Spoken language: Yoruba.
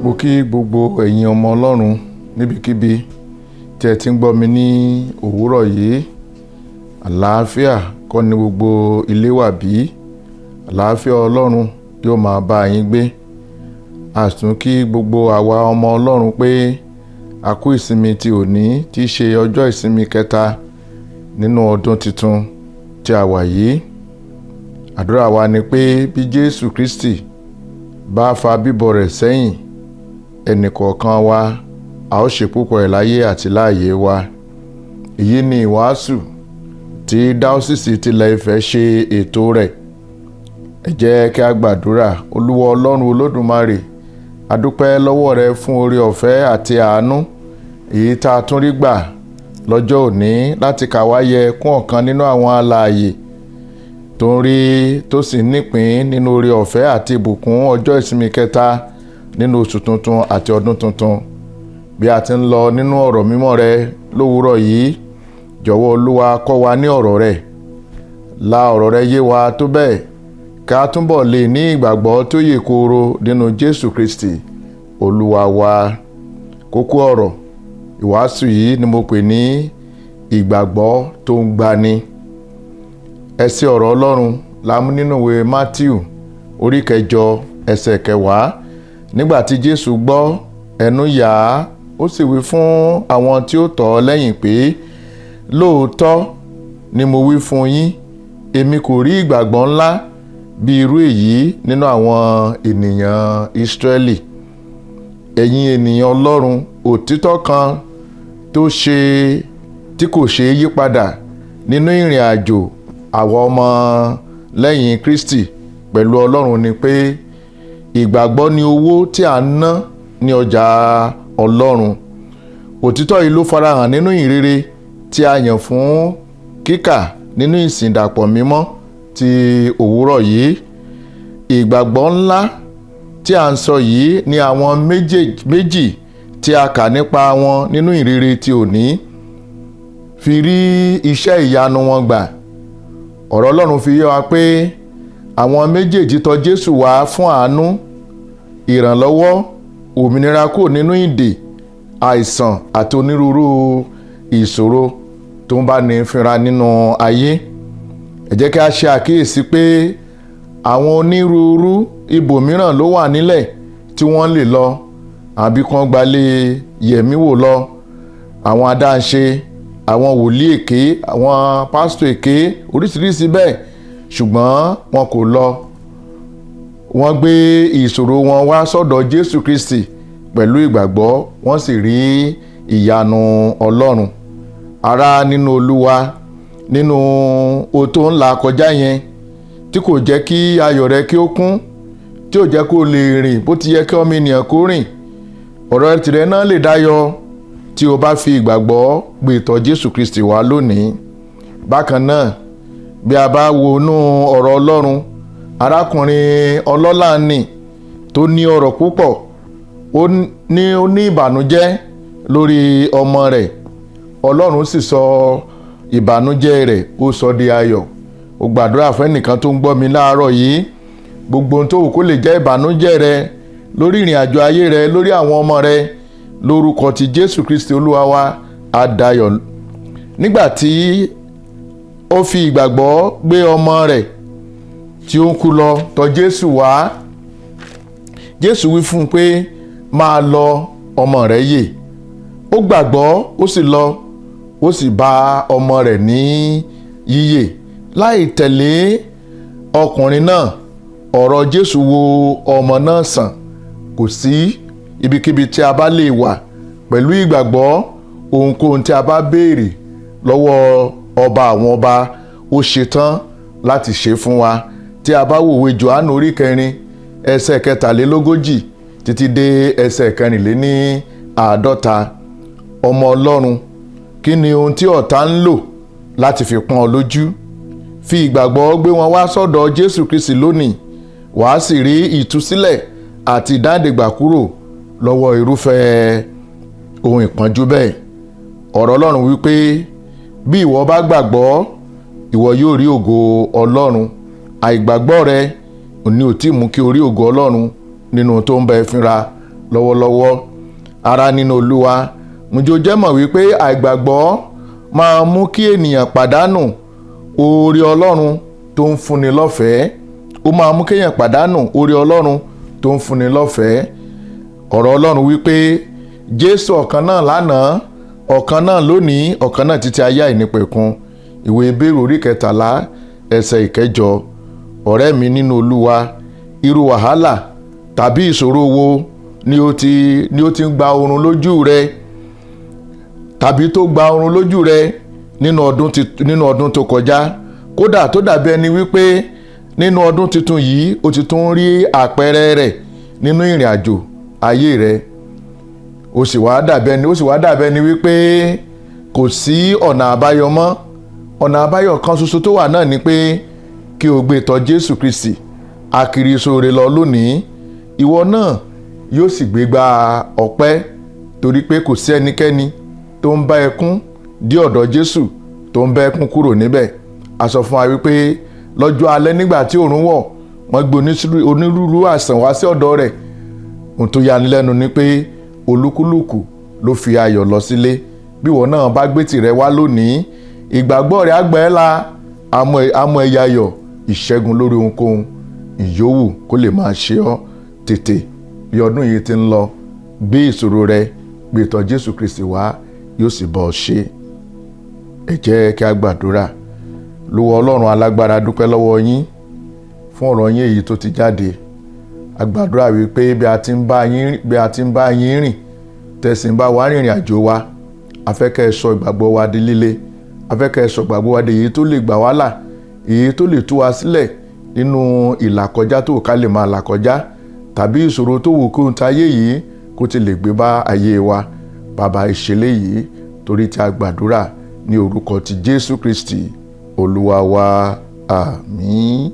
Mo kí gbogbo ẹ̀yin ọmọ Ọlọ́run níbikíbi tí ẹ ti ń gbọ́ mi ní òwúrọ̀ yìí. Àlàáfíà kọ́ ni gbogbo ilé wà bí? Àlàáfíà Ọlọ́run yóò máa bá yín gbé. A tún kí gbogbo àwa ọmọ Ọlọ́run pé a kú ìsinmi ti òní tí í ṣe ọjọ́ ìsinmi kẹta nínú ọdún tuntun tí a wà yìí. Àdúrà wa ni pé bí Jésù Kristi bá fa bíbọ̀ rẹ̀ sẹ́yìn, ẹnìkọ̀ọ̀kan wa a ó ṣe púpọ̀ ẹ̀ láyé àti láàyè wa. Èyí ni ìwàásù tí Dáósìsì tilẹ̀ Ifẹ̀ ṣe ètò rẹ̀. Ẹ jẹ́ kí a gbàdúrà. Olúwa Ọlọ́run Olódùmarè, a dúpẹ́ lọ́wọ́ rẹ fún oore ọ̀fẹ́ àti àánú èyí tá a tún rí gbà lọ́jọ́ òní láti kà wá yẹ kún ọ̀kan nínú àwọn alààyè tó ń rí tó sì nípín nínú oore ọ̀fẹ́ àti ìbùkún ọjọ́ ìsinmi kẹta nínú oṣù tuntun àti ọdún tuntun. Bí a ti ń lọ nínú ọ̀rọ̀ mímọ́ rẹ lówùúrọ̀ yìí, jọ̀wọ́ Olúwa, kọ́ wa ní ọ̀rọ̀ rẹ. La ọ̀rọ̀ rẹ yé wa tó bẹ́ẹ̀ ká túbọ̀ lè ní ìgbàgbọ́ tó yè kooro nínú Jésù Kristi Olúwa wa. Kókó ọ̀rọ̀ ìwàásù yìí ni mo pè ní ìgbàgbọ́ tó ń gbani. Ẹsẹ̀ ọ̀rọ̀ Ọlọ́run la mú nínú ìwé Matthew orí 8 ẹsẹ̀ 10. Nígbà tí Jésù gbọ́, ẹnu yà á, ó sì wí fún àwọn tí ó tọ̀ ọ́ lẹ́yìn pé, "Lóòótọ́ ni mo wí fún yín, èmi kò rí ìgbàgbọ́ ńlá bí irú èyí nínú àwọn ènìyàn Ísírẹ́lì." Ẹ̀yin ènìyàn Ọlọ́run, òtítọ́ kan tó ṣe tí kò ṣe é yí padà nínú ìrìn àjò àwọn ọmọ lẹ́yìn Kristi pẹ̀lú Ọlọ́run ni pé ìgbàgbọ́ ni owó tí a ń ná ní ọjà Ọlọ́run. Òtítọ́ yìí ló farahàn nínú ìrere tí a yàn fún kíkà nínú ìsìn ìdàpọ̀ mímọ́ ti òwúrọ̀ yìí. Ìgbàgbọ́ ńlá tí a ń sọ yìí ni àwọn méjì tí a kà nípa wọn nínú ìrere ti òní fi rí iṣẹ́ ìyanu wọn gbà. Ọ̀rọ̀ Ọlọ́run fi yé wa pé àwọn méjèèjì tọ̀ Jésù wá fún àánú, ìrànlọ́wọ́, òmìnira kúrò nínú ìdè, àìsàn àti onírúurú ìṣòro tó ń bá ní fínra nínú ayé. Ẹ jẹ́ kí a ṣe àkíyèsí pé àwọn onírúurú ibòmíràn ló wà nílẹ̀ tí wọ́n lè lọ, àbí kán gbalé yẹ̀mí wò lọ, àwọn adáǹṣe, àwọn wòlíì èké, àwọn pásítọ̀ èké, oríṣiríṣi bẹ́ẹ̀, ṣùgbọ́n wọn kò lọ. Wọ́n gbé ìṣòro wọn wá sọ́dọ̀ Jésù Kristi pẹ̀lú ìgbàgbọ́, wọ́n sì rí ìyanu Ọlọ́run. Ará nínú Olúwa, nínú o tó ń là kọjá yẹn tí kò jẹ́ kí ayọ̀ rẹ kí ó kún, tí ò jẹ́ kó lè rìn bó ti yẹ kí ọmọ ènìyàn kó rìn, ọ̀rọ̀ tìrẹ náà lè dayọ̀ tí o bá fi ìgbàgbọ́ gbé tọ̀ Jésù Kristi wá lónìí. Bákan náà, bí a bá wo inú ọ̀rọ̀ Ọlọ́run, arákùnrin ọlọ́lá nì tó ní ọrọ̀ púpọ̀, ó ní ìbànújẹ́ lórí ọmọ rẹ̀. Ọlọ́run sì sọ ìbànújẹ́ rẹ̀, ó sọ di ayọ̀. Ó gbàdúrà fún ẹnìkan tó ń gbọ́ mi láàárọ̀ yìí: gbogbo ohun tó wù kó lè jẹ́ ìbànújẹ́ rẹ lórí ìrìn àjò ayé rẹ, lórí àwọn ọmọ rẹ, lórúkọ ti Jésù Kristi Olúwa wa, á dayọ̀. Nígbà tí ó fi ìgbàgbọ́ gbé ọmọ rẹ̀ tí ó ń kú lọ tọ̀ Jésù wá, Jésù wí fún un pé, "Máa lọ, ọmọ rẹ̀ yè." Ó gbàgbọ́, ó sì lọ, ó sì bá ọmọ rẹ̀ ní yíyè. Láì tẹ̀lé ọkùnrin náà, ọ̀rọ̀ Jésù wo ọmọ náà sàn. Kò sí ibikíbi tí a bá lè wà, pẹ̀lú ìgbàgbọ́, ohunkóhun tí a bá béèrè lọ́wọ́ ọba àwọn ọba, ó ṣetán láti ṣe fún wa. Tí a bá wòwe Jòhánù orí 4 ẹsẹ̀ 43 títí dé ẹsẹ̀ 54. Ọmọ Ọlọ́run, kí ni ohun tí ọ̀tá ń lò láti fi pọ́n ọ lójú? Fi ìgbàgbọ́ gbé wọn wá sọ́dọ̀ Jésù Kristi lónìí, wàá sì rí ìtúsílẹ̀ àti ìdáǹdègbà kúrò lọ́wọ́ irúfẹ́ ohun ìpọ́njú bẹ́ẹ̀. Ọ̀rọ̀ Ọlọ́run wípé bí ìwọ bá gbàgbọ́, ìwọ yóò rí ògo Ọlọ́run. Àìgbàgbọ́ rẹ ní ò tí mú kí o rí ògo Ọlọ́run nínú tó ń bẹ fínra. Lọ́wọ́lọ́wọ́, ará nínú Olúwa, ǹjẹ́ o jẹ́ mọ̀ wípé àìgbàgbọ́ máa mú kí ènìyàn pàdánù oore Ọlọ́run tó ń fúnni lọ́fẹ̀ẹ́? Ó máa mú kéèyàn pàdánù oore Ọlọ́run tó ń fúnni lọ́fẹ̀ẹ́. Ọ̀rọ̀ Ọlọ́run wípé Jésù ọ̀kan náà lánàá, ọ̀kan náà lónìí, ọ̀kan náà títí ayé àìnípẹ̀kun. Ìwé Hébérù orí 13, ẹsẹ̀ 8. Ọ̀rẹ́ mi nínú Olúwa, irú wàhálà tàbí ìṣòro wo ni ó ti ń gba oorun lójú rẹ tàbí tó gba oorun lójú rẹ nínú ọdún tó kọjá, kódà tó dàbí ẹni wípé nínú ọdún tuntun yìí ó ti tún rí àpẹẹrẹ rẹ̀ nínú ìrìn àjò ayé rẹ? Ó sì wá dàbí ẹni wípé kò sí ọ̀nà àbáyọ mọ́. Ọ̀nà àbáyọ kan ṣoṣo tó wà náà ni pé kí o gbé tọ̀ Jésù Kristi akiri sóore lọ lónìí. Ìwọ náà yóò sì gbégbá ọpẹ́, torí pé kò sí ẹnikẹ́ni tó ń bá ẹkún dé ọ̀dọ̀ Jésù tó ń bá ẹkún kúrò níbẹ̀. A sọ fún wa wípé lọ́jọ́ alẹ́, nígbà tí òòrùn wọ̀, wọ́n gbé onírúurú àìsàn wá sí ọ̀dọ̀ rẹ̀. Ohun tó yanilẹ́nu ni pé olúkúlùkù ló fi ayọ̀ lọ sílé. Bí ìwọ náà bá gbé tìrẹ wá lónìí, ìgbàgbọ́ rẹ̀ á gbà ẹ́ là, àmọ́ ẹ̀yà ayọ̀ ìṣẹ́gun lórí ohunkóhun ìyówù kó lè máa ṣe ọ́. Tètè, bí ọdún yìí ti ń lọ, gbé ìṣòro rẹ gbé tọ̀ Jésù Kristi wá, yóò sì bọ́ ọ ṣe. Ẹ jẹ́ kí a gbàdúrà. Lówó Ọlọ́run alágbára, dúpẹ́ lọ́wọ́ yín fún ọ̀rọ̀ yín èyí tó ti jáde. A gbàdúrà wípé bí a ti ń bá yín rìn, tẹ̀sí ń bá wa rìnrìn àjò wa, a fẹ́ kẹ́ ẹ sọ ìgbàgbọ́ wa di líle. A fẹ́ kẹ́ ẹ sọ ìgbàgbọ́ wa di èyí tó lè gbà wá là, èyí tó lè tú wa sílẹ̀ nínú ìlàkọjá tó ká lè máa là kọjá tàbí ìṣòro tó wù kó ń ta ayé yìí kó ti lè gbé bá ayé wa. Bàbá, ìṣẹ̀lẹ̀ yìí torí tí a gbàdúrà ní orúkọ ti Jésù Kristi Olúwa wa. Àmín.